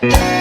Mai.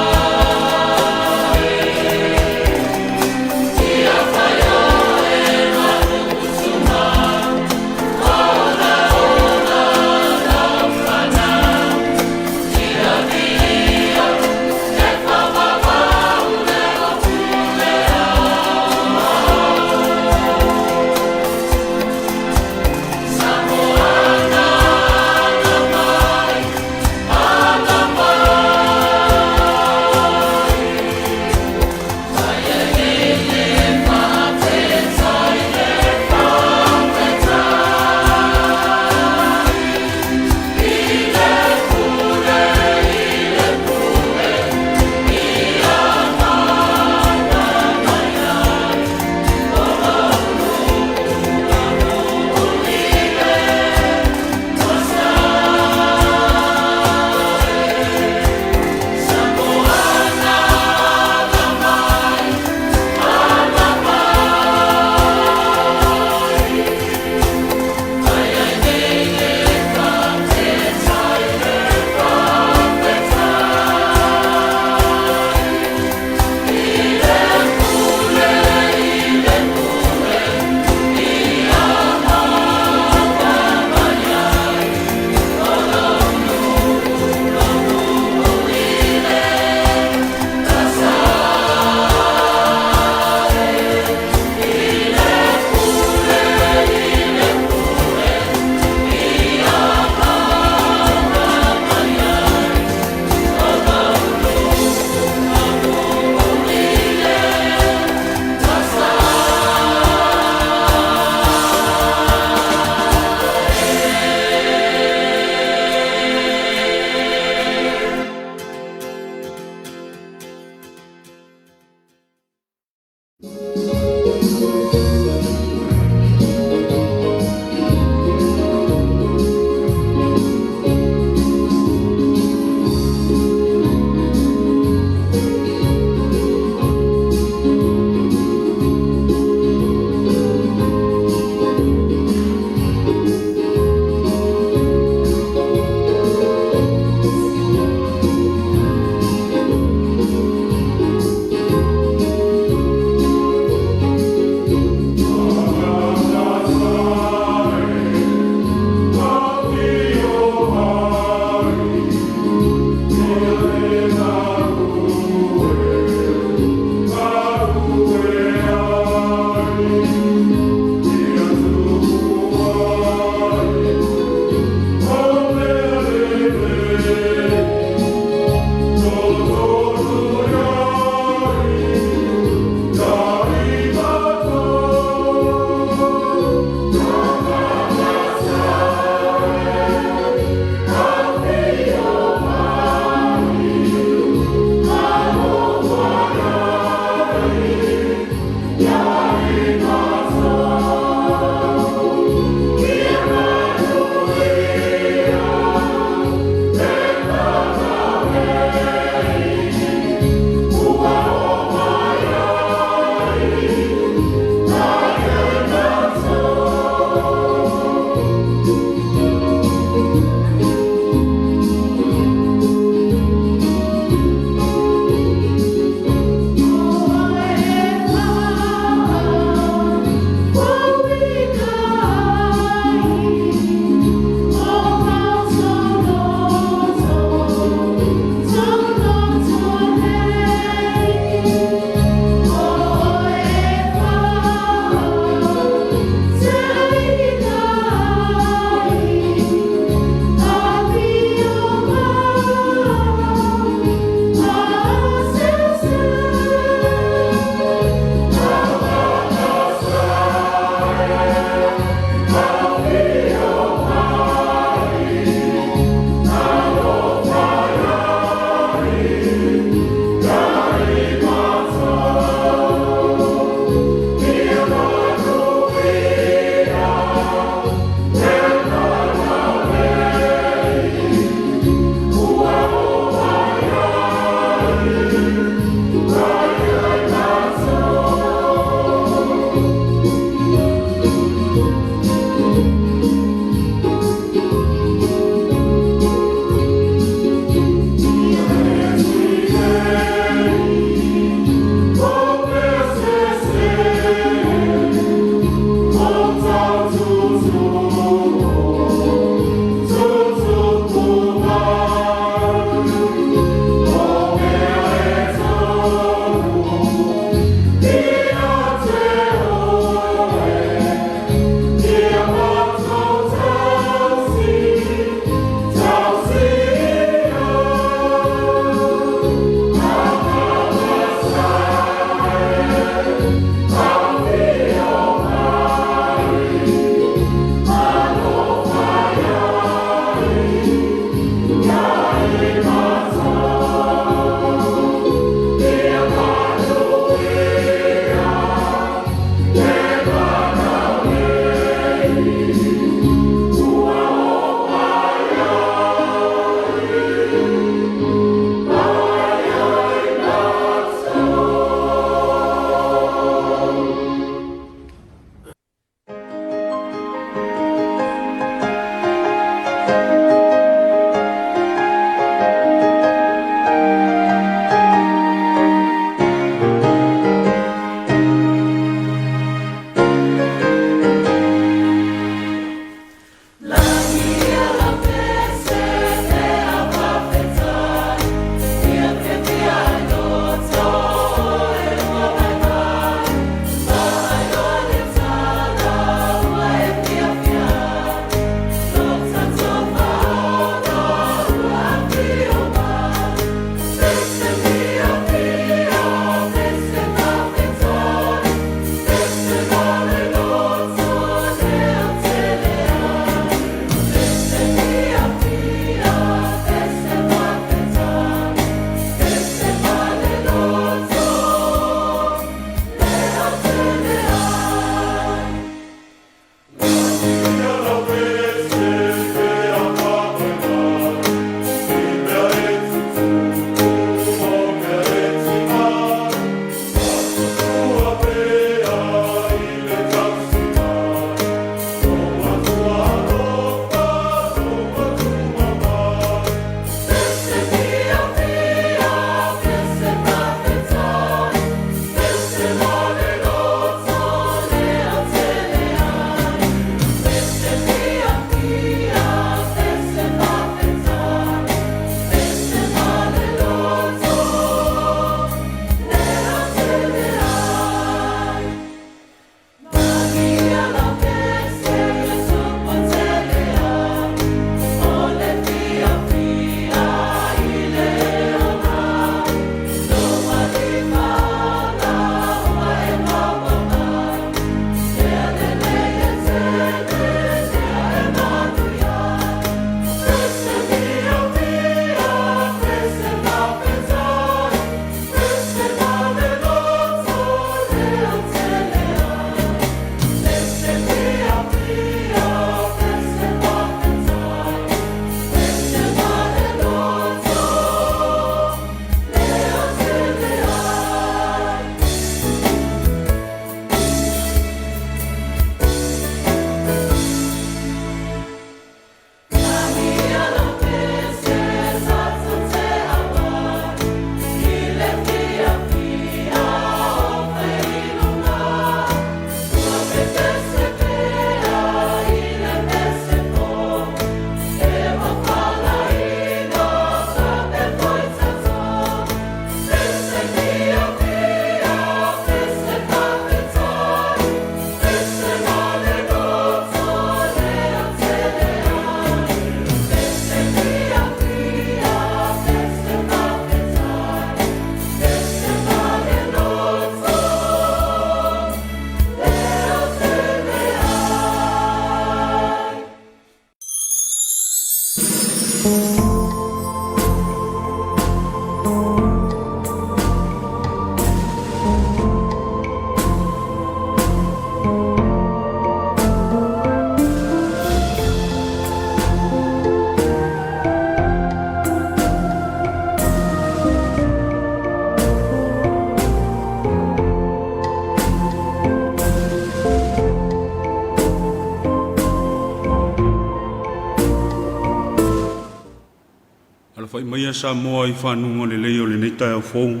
Alafai maia Samoa i fanuga lelei o lenei taeao fou.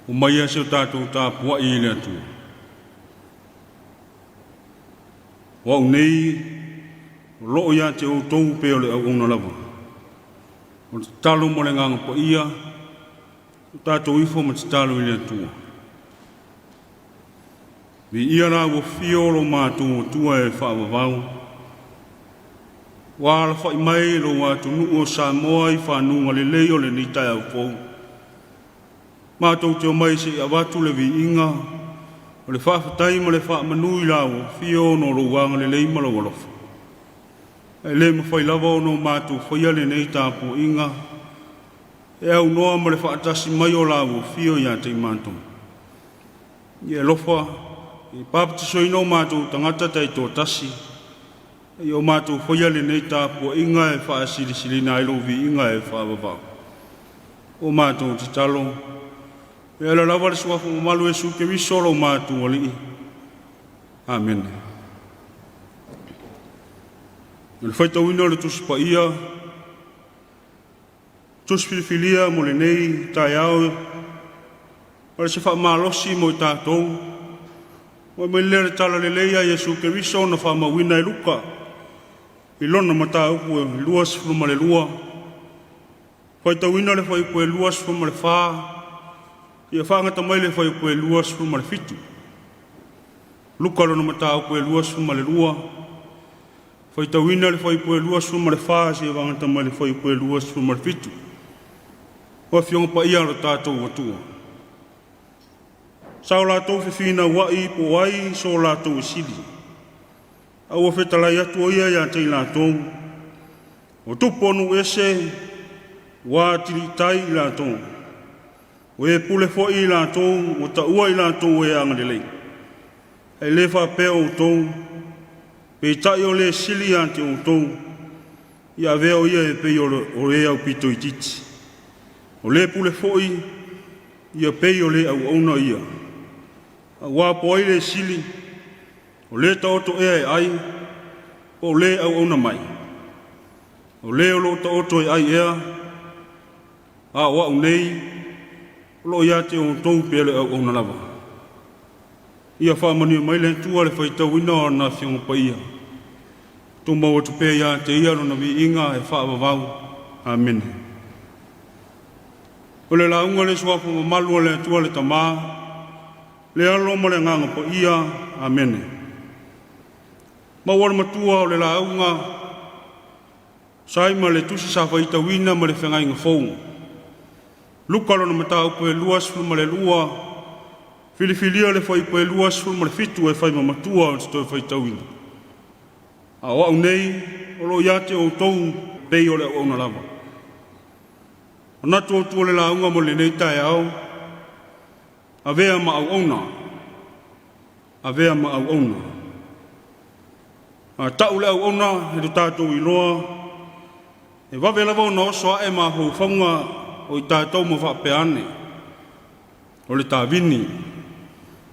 Omaia si o tatou tapuai i le Atua. O au nei, o loo ia te outou pei o le auauna lava. O le tatalo mo le agaga paia, o tatou ifo ma tatalo i le Atua. Viia la ua fio lo matou Atua e faavavau. Ua alafai mai lou atunuu o Samoa i fanuga lelei o lenei taeao fou. Matou te omai se i avatu le viiga o le faafetai ma le faamanu i la ua afio ona o lou agalelei ma lou alofa. Ae le mafai lava ona o matou faia lenei tapuaiga e aunoa ma le faatasi mai o la ua afio ia te i matou. Ia alofa i papatisoina o matou tagata taitoatasi, ia o matou faia lenei tapuaiga e faasilisilina ai lou viiga e faavavau. O matou tatalo, e ala lava le suafa mamalu Iesu Keriso lo matou Alii. Amene. O le faitauina o le Tusi Paia, tusi filifilia mo lenei taeao, o le se faamalosi mo i tatou, ua mai lea le tala lelei a Iesu Keriso na faamauina e Luka, i lona mataupu e 22, faitauina le fuaiupu e 24, ia faagata mai le fuaiupu e 27. Luka lona mataupu e 22, faitauina le fuaiupu e 24, seia faaagata mai le fuaiupu e 27. O Afioga Paia a lo tatou Atua, sa o latou fefinauai po o ai so latou e sili, a ua fetalai atu o ia ia te i latou, o tupu o nuu ese ua atilitai i latou, o e pule foi i latou ua taua i latou e agalelei. Ae le faapea outou, peitai o le sili ia te outou, ia avea o ia e pei o le aupito itiiti. O le pule foi, ia pei o le auauna ia. Aua po o ai le sili, o le taoto ea e ai, po o le auauna mai? O le o loo taoto e ai ea, a o au nei, o loo ia te outou pei o le auauna lava. Ia faamanuia mai le Atua i le faitauina o ana Afioga Paia. Tumau atu pea ia te ia lona viiga e faavavau. Amene. O le lauga le suafa mamalu o le Atua le Tama, le Alo ma le Agaga Paia. Amene. Maua le matua o le lauga, sai ma le tusi sa faitauina ma le feagaiga fou. Luka lona mataupu e 22, filifilia le fuaiupu e 27 e fai ma matua o te toe faitauina. A o au nei, o loo ia te outou pei o le auauna lava. Manatu autu o le lauga mo lenei taeao, avea ma auauna, avea ma auauna. A tau le auauna i le tatou iloa, e vave lava ona oso ae mafaufauga o i tatou ma faapea ane, o le tavini,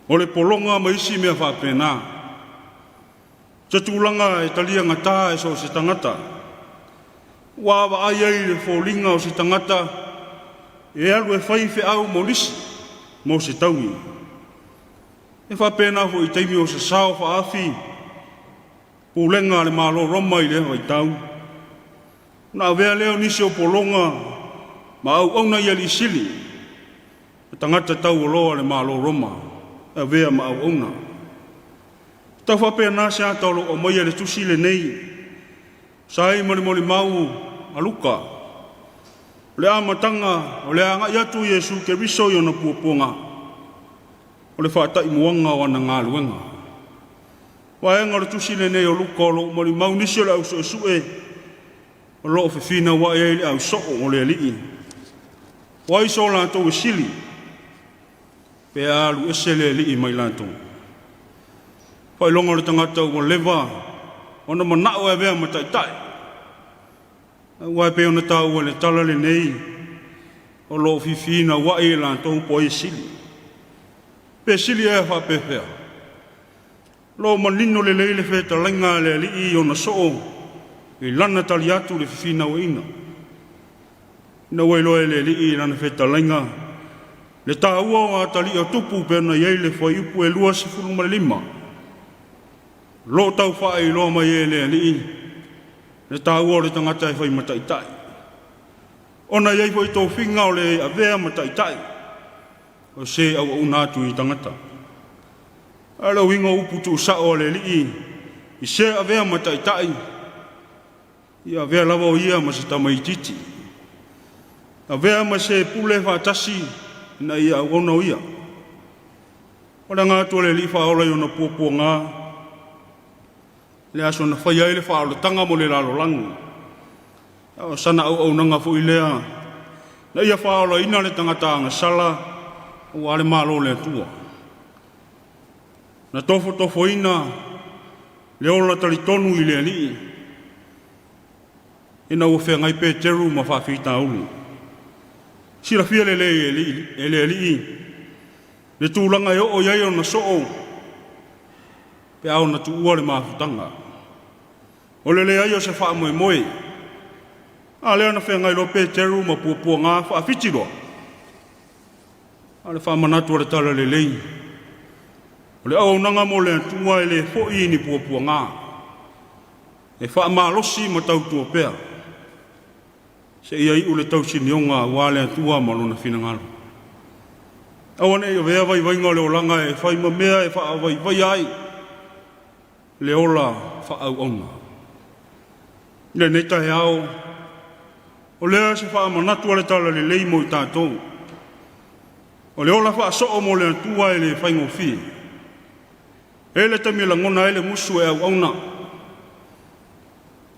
o le pologa ma isi mea faapena. Se tulaga e talia gata e so o se tagata. Ua vaai ai le foliga o se tagata e alu e fai feau mo nisi, mo se taui. E faapena foi i taimi o se sao faafi pulega a le Malo Roma i lea vaitau. Na avea lea o nisi o pologa ma auauna i alii sili, tagata taualoa le Malo Roma, avea ma auauna. Tau faapena se ata o loo aumaia i le tusi lenei, sa ai ma le molimau a Luka. O le amataga o le agai atu o Iesu Keriso i ona puapuaga, o le faataimuaga o ana galuega. Vaega o le tusi lenei o Luka o loo molimau nisi o le au suesue o loo fefinauai ai le au soo o le alii. O ai so latou e sili, pe alu ese le alii mai latou. Faailoga o le tagata ua leva ona manao e avea ma taitai. Aua e pei ona taua i le tala lenei, o loo fifinauai e latou po o ai e sili. Pe sili ea faapefea? Lo manino lelei le fetalaiga a le alii i ona soo i lana tali atu i le fefinauaiga. Ina ua iloa e le Alii i lana fetalaiga le taua o atalii o tupu pe ona i ai le fuaiupu e 25, lo o tau faailoa mai e le Alii le taua o le tagata e fai ma taitai, ona e i ai foi tofiga o le avea ma taitai o se auauna atu i tagata. A o le uiga o upu tuusao a le Alii i se avea ma taitai, ia avea lava o ia ma se tamaitiiti, avea ma se pule faatasi ina ia auauna o ia. O le aga atu o le Alii Faaola i ona puapuaga, le aso na faia ai le faaolataga mo le lalolagi, a o sana auaunaga foi lea na ia faaolaina le tagata agasala aua le Malo o le Atua. Na tofotofoina le ola talitonu i le Alii ina ua feagai Peteru ma faafitauli. Silafia lelei e le Alii le tulaga e oo i ai ona soo pe a ona tuua le mafutaga. O le leai o se faamoemoe, a lea na feagai loa Peteru ma puapuaga faafiti loa. A o le faamanatu o le Talalelei, o le auaunaga mo le Atua e le foi i ni puapuaga, e faamalosi ma tautua pea seia iu le tausinioga aua le Atua ma Lona finagalo. Aua ne i avea vaivaiga o le olaga e fai ma mea e faavaivaia ai le ola faaauauna. I lenei taeao, o lea se faamanatu a le Talalelei mo i tatou. O le ola faasoo mo le Atua e le faigofie. E i ai le taimi e lagona ai le musu e auauna,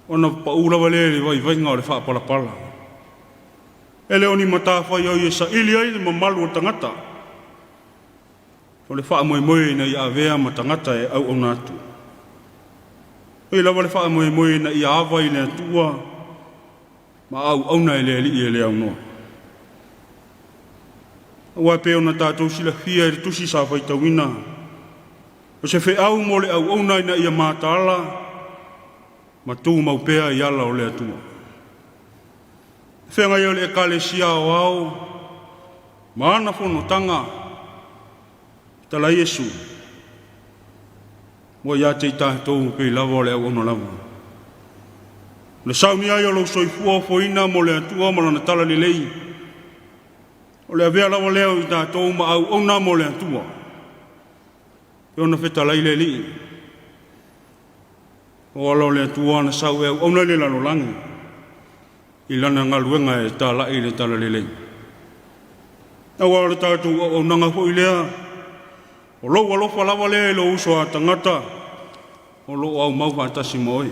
ona pau lava lea i le vaivaiga o le faapalapala. E le o ni matafaioi e saili ai le mamalu o le tagata, o le faamoemoe ina ia avea ma tagata e auauna atu. E ui lava le faamoemoe ina ia ava i le Atua ma auauna e le Alii e le aunoa. Aua e pei ona tatou silafia i le tusi sa faitauina, o se feau mo le auauna ina ia mataala ma tumau pea i ala o le Atua. Le feagai ai o le Ekalesia Aoao ma ana fonotaga, fetalai Iesu, ua ia te i tatou e pei lava o le auauna lava. O le saunia ai o lou soifua ofoina mo le Atua ma Lana Talalelei, o le avea lava lea o i tatou ma auauna mo le Atua. E ona fetalai le Alii, o ala o le Atua na sau e auauna i le lalolagi i lana galuega e talai le talalelei. Aua o le tatou auaunaga foi lea, o lou alofa lava lea i lou uso a tagata o lo o aumau faatasi ma oe.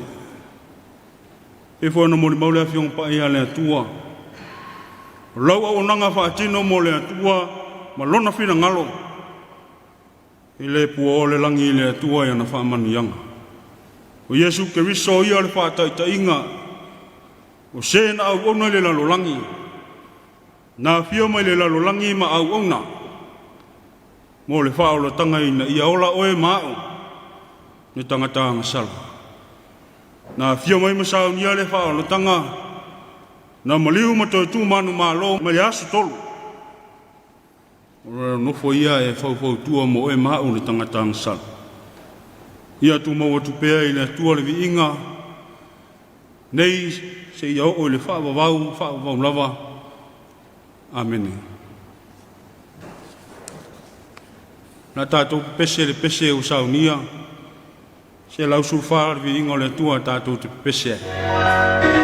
E foi ona molimau le Afioga Paia a le Atua, o lau auaunaga faatino mo le Atua ma lona finagalo, e le puaoa le lagi i le Atua i ana faamanuiaga. O Iesu Keriso o ia o le faataitaiga, o se na auauna i le lalolagi, na afio mai le lalolagi ma auauna mo le faaolataga ina ia ola oe ma a'u le tagata agasala. Na afio mai ma saunia le faaolataga, na maliu ma toe tu manumalo mai le aso tolu. O le nofo ia e faufautua mo oe ma a'u le tagata agasala. Ia tumau atu pea i le Atua le viiga nei seia oo i le faavavau, faavavau lava. Amene. Na tatou pepese le pese ua saunia 114 le viiga o le Atua tatou te pepese ai.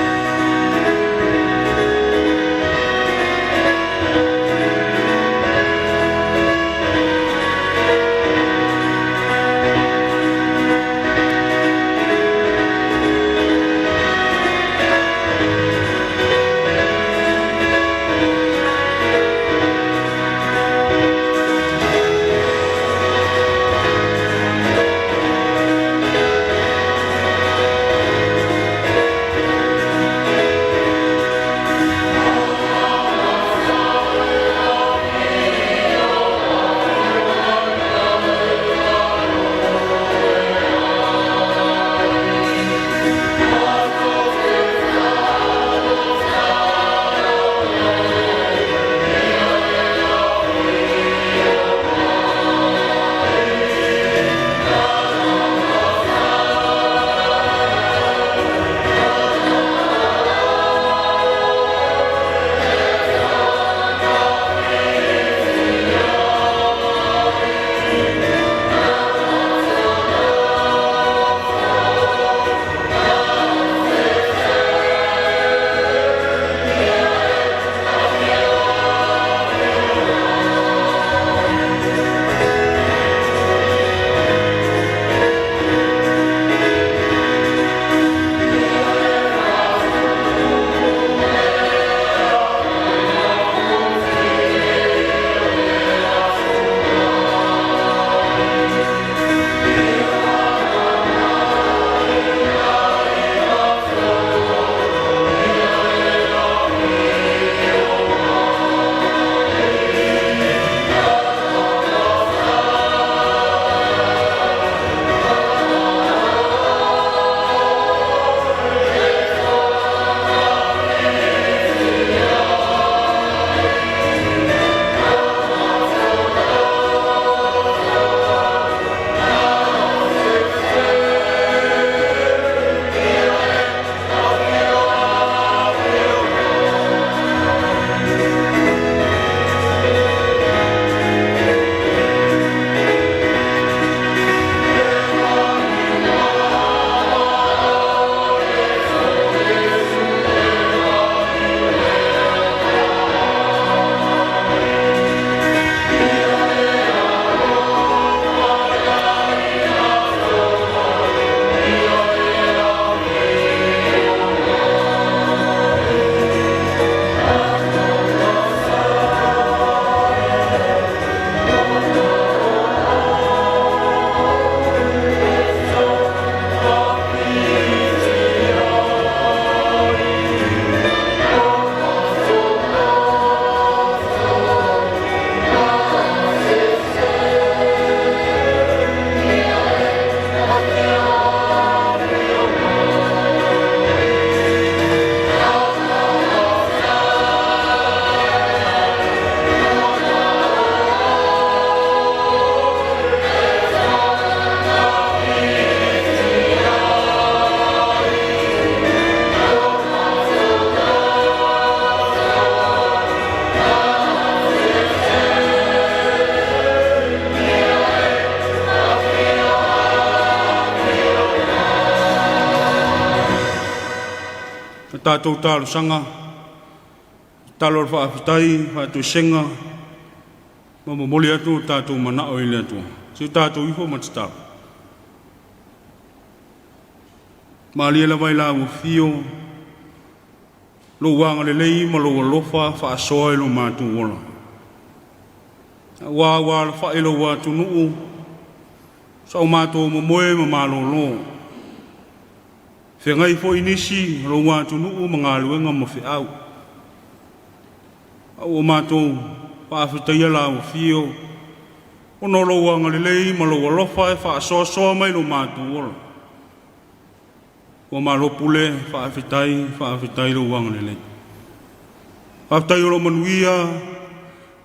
Tatou talosaga, tatalo o le faafetai, faatoesega ma momoli atu o tatou manao i le Atua. Se i o tatou ifo ma tatalo. Malie lava i lau afio, lou agalelei ma lou alofa faasoa i lo matou ola. Aua ua alafai lou atunuu, sa o matou momoe ma malolo. Feagai foi nisi o lou atunuu ma galuega ma feau. A ua matou faafetaia lau afio, ona o lou agalelei ma lou alofa e faasoasoa mai lo matou ola. Ua malo pule, faafetai, faafetai lou agalelei. Faafetai o lo manuia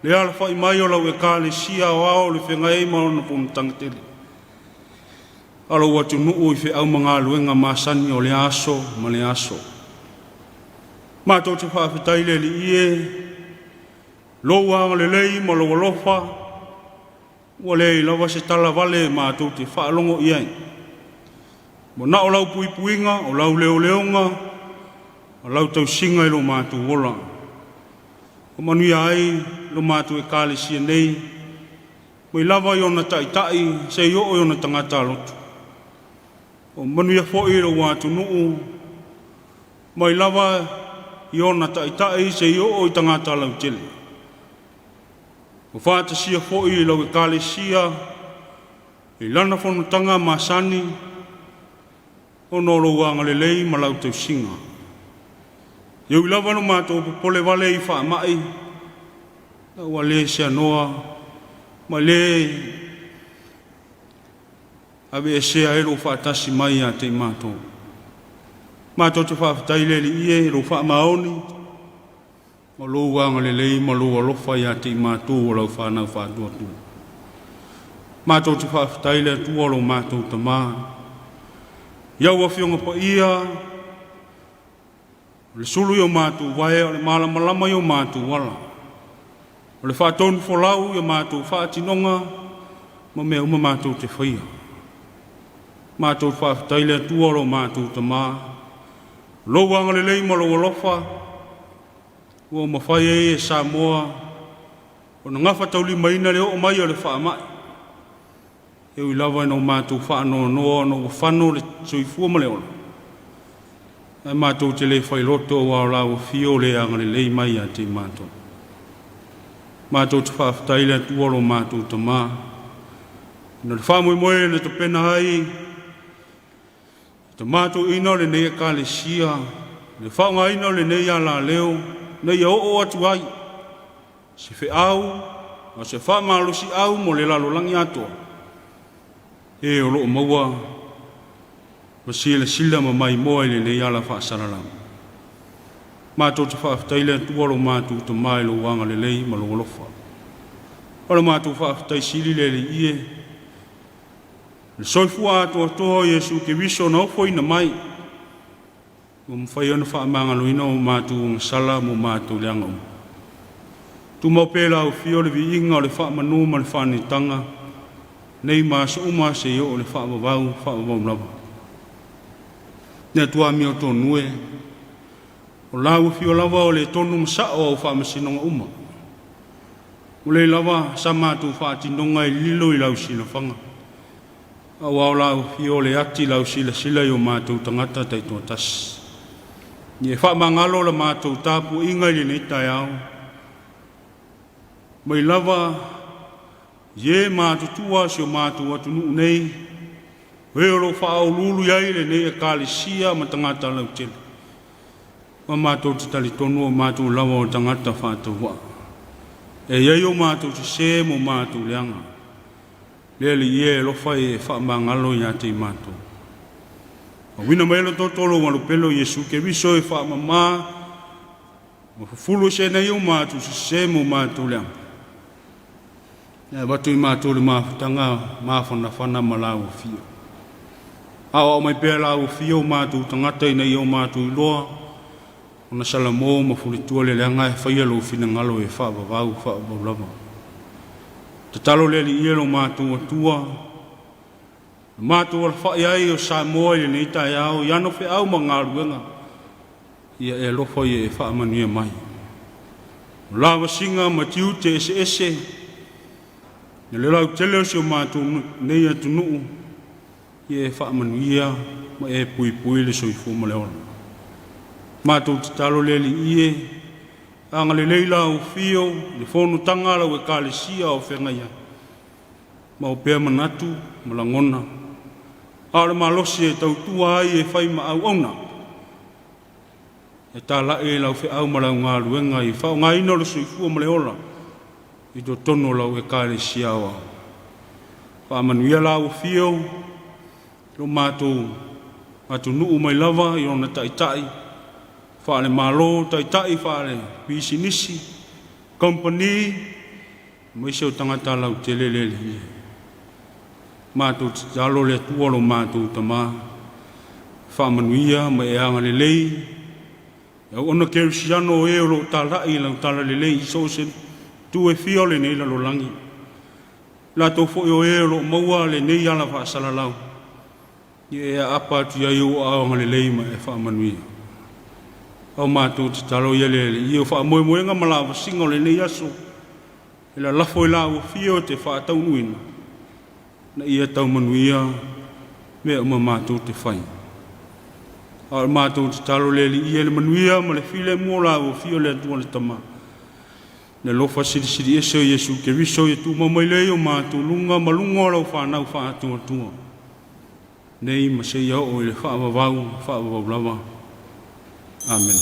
le alafai mai o lau ekalesia aoao o le feagai ai ma ona fonotaga tele. A lou atunuu i feau ma galuega masani o le aso ma le aso. Matou te faafetai le Alii e, lou agalelei ma lou alofa, ua leai lava se talavale matou te faalogo i ai. Ua na o lau puipuiga, o lau leoleoga, o lau tausiga i lo matou ola. Ua manuia ai lo matou ekalesia nei, mai lava i ona taitai seia oo i ona tagata lotu. Ua manuia foi lou atunuu, mai lava i ona taitai seia oo i tagata lautele. Ua faatasia foi lau ekalesia i lana fonotaga masani, ona o lou agalelei ma lau tausiga. E ui lava ina matou popole vale i faamai, ua le seanoa ma le aveesea ai lou faatasi mai ia te i matou. Matou te faafetai le Alii e i lou faamaoni, ma lou agalelei ma lou alofa ia te i matou o lau fanau faatuatua. Matou te faafetai le Atua lo matou Tama, i au Afioga Paia, o le sulu i o matou vae, o le malamalama i o matou ala, o le faatonufolau i o matou faatinoga ma mea uma matou te faia. Matou te faafetai le Atua o lo matou Tama, lou agalelei ma lou alofa, ua mafai ai e Samoa ona gafataulimaina le oo mai o le faamai. E ui lava ina o matou faanoanoa ona ua fano le soifua ma le ola, ae matou te le failoto aua o lau afio le agalelei mai ia te i matou. Matou te faafetai le Atua o lo matou Tama, ona o le faamoemoe na tapena ai tama toeaiina o lenei ekalesia, le faaaogaina o lenei alaleo, ina ia oo atu ai se feau ma se faamalosiau mo le lalolagi atoa, e o lo o maua ma silasila ma maimoa i lenei ala faasalalau. Matou te faafetai le Atua lo matou Tama i lou agalelei ma lou alofa. O le matou faafetai sili le Alii e, le soifua atoatoa o Iesu Keriso na ofoina mai, ua mafai ona faamagaloina o matou agasala ma o matou leaga uma. Tumau pea i lau Afio le viiga o le faamanu ma le faaneetaga, nei ma aso uma seia oo i le faavavau, faavavau lava. Le Atua amiotonu e, o lau afio lava o le tonu ma sao au faamasinoga uma. Ua leai lava sa matou faatinoga e lilo i lau silafaga, aua o lau afio o le ati lau silasila i o matou tagata taitoatasi. Ia e faamagalo la matou tapuaiga i lenei taeao, mai lava i e matutua o si o matou atunuu nei, o e o lo o faauluulu i ai lenei ekalesia ma tagata lautele. Ma matou te talitonu o matou lava o tagata faatauvaa. E i ai o matou sese ma o matou leaga. Le Alii e alofa e faamagalo ia te i matou. Auina mai le toto o lou alopele o Iesu Keriso e faamama ma fufulu ese nei o matou sese ma o matou leaga. E avatu i matou le mafutaga mafanafana ma lau afio. Aoao mai pea lau afio o matou tagata ina ia o matou iloa ona salamo ma fulitua le leaga e faia lou finagalo e faavavau, faavavau lava. Tatalo le Alii e lo matou Atua, matou alafai ai o Samoa i lenei taeao i ana feau ma galuega. Ia e alofa ia e faamanuia mai. O lavasiga ma tiute eseese i le lautele o si o matou nei atunuu, ia e faamanuia ma e puipui le soifua ma le ola. Matou tatalo le Alii e, agalelei lau afio i le fonotaga a lau Ekalesia o feagai ai, maua pea manatu ma lagona, a o le malosi e tautua ai e fai ma auauna, e talai i lau feau ma lau galuega i faaaogaina o le soifua ma le ola i totonu o lau Ekalesia Aoao. Faamanuia lau afio lo matou atunuu mai lava i ona taitai faale-Malo, taitai faale-pisinisi, kamupani, aemaise o tagata lautele le Alii. Matou tatalo le Atua lo matou Tama, faamanuia ma e agalelei i auauna kerisiano o e o lo o talai i lau talalelei i so o se itu e fia o lenei lalolagi, latou foi o e o lo o maua lenei ala faasalalau, ia e aapa atu i ai i ou aao agalelei ma e faamanuia. A o matou tatalo ia le Alii, o faamoemoega ma lavasiga o lenei aso, e lalafo i lau afio e te faataunuuina, ina ia tau manuia mea uma matou te fai. A o le matou tatalo le Alii, ia le manuia ma le filemu o lau afio le Atua le Tama, le alofa silisili ese o Iesu Keriso ia tumau mai lea i o matou luga ma luga o lau fanau faatuatua, nei ma seia oo i le faavavau, faavavau lava. Amene.